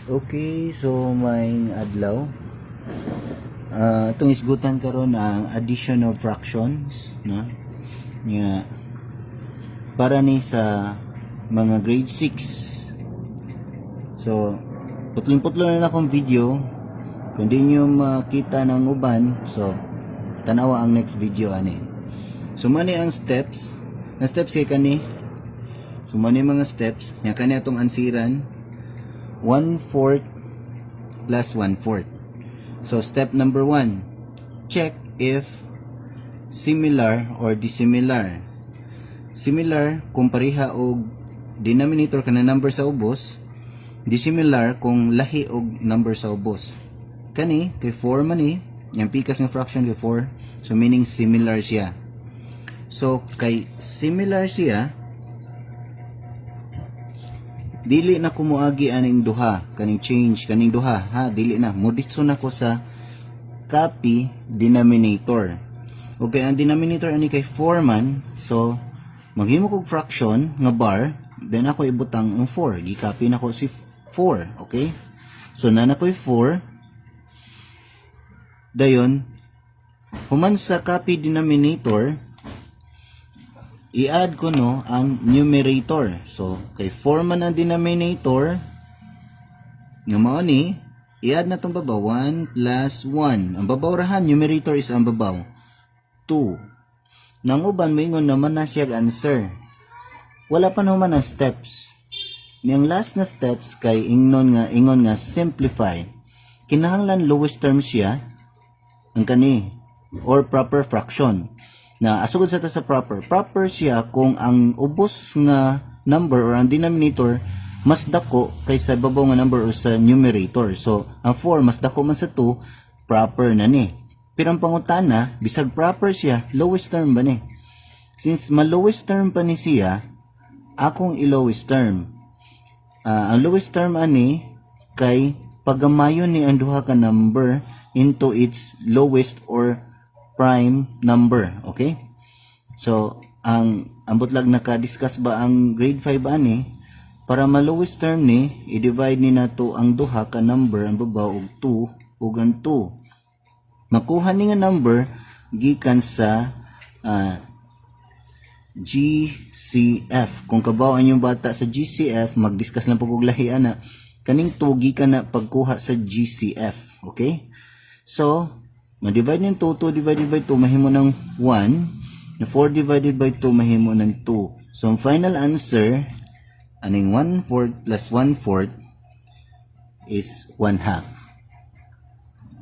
Okay, so maayong adlaw. Atong isgutan karon ang addition of fractions, no? Nga para ni sa mga grade 6. So, putlon-putlo na akong video. Kung di nyo makita ng uban, so tanawa ang next video ani. So mao ni ang steps. Ang steps kay kani. So mao ni mga steps. Nya kani atong ansiran, 1 fourth plus 1 fourth. So step number 1, check if similar or dissimilar. Similar kung pareha og denominator kana number sa ubos, dissimilar kung lahi og number sa ubos. Kani kay 4 man ni, yung pikas ng fraction kay 4, so meaning similar siya. So kay similar siya, dili na ko moagi aning duha, kaning change kaning duha ha, dili na moditso na ko sa copy denominator. Okay, ang denominator ani kay 4 man, so maghimo kog fraction nga bar, then ako ibutang ang 4. Gi-copy na ko si 4, okay? So naa na ko'y 4. Dayon, human sa copy denominator, i-add ko no ang numerator. So, kay 4 man ang denominator, nga mao ni, i-add na tong babaw, 1 plus 1. Ang babaw ra ha, numerator is ang babaw. 2. Nang uban, moingon naman na siya answer. Wala pa naman ang steps. Niyang last na steps kay ingon nga simplify. Kinahanglan lowest term siya ang kani or proper fraction. Na asugod sa ta sa proper. Proper siya kung ang ubos nga number or ang denominator mas dako kaysa babaw nga number or sa numerator. So, ang 4 mas dako man sa 2, proper na ni. Pero ang pangutana, bisag proper siya, lowest term ba ni? Since ma-lowest term pa ni siya, akong i-lowest term. Ang lowest term ani kay pagamayon ni ang duha ka number into its lowest or prime number, okay? So, ang ambot lag naka-discuss ba ang grade 5 ani, para ma-lowest term ni, i-divide ni nato ang duha ka number, ang babaw og 2 ug ang 2. Makuha ni nga number gikan sa GCF. Kung kabaw ang inyong bata sa GCF, mag-discuss lang po kog lahi ana. Kaning 2 gikan na pagkuha sa GCF, okay? So, ma-divide ning 2, 2 divided by 2 mahimo ng 1, 4 divided by 2 mahimo ng 2. So, ang final answer aning 1 fourth plus 1 fourth is 1 half.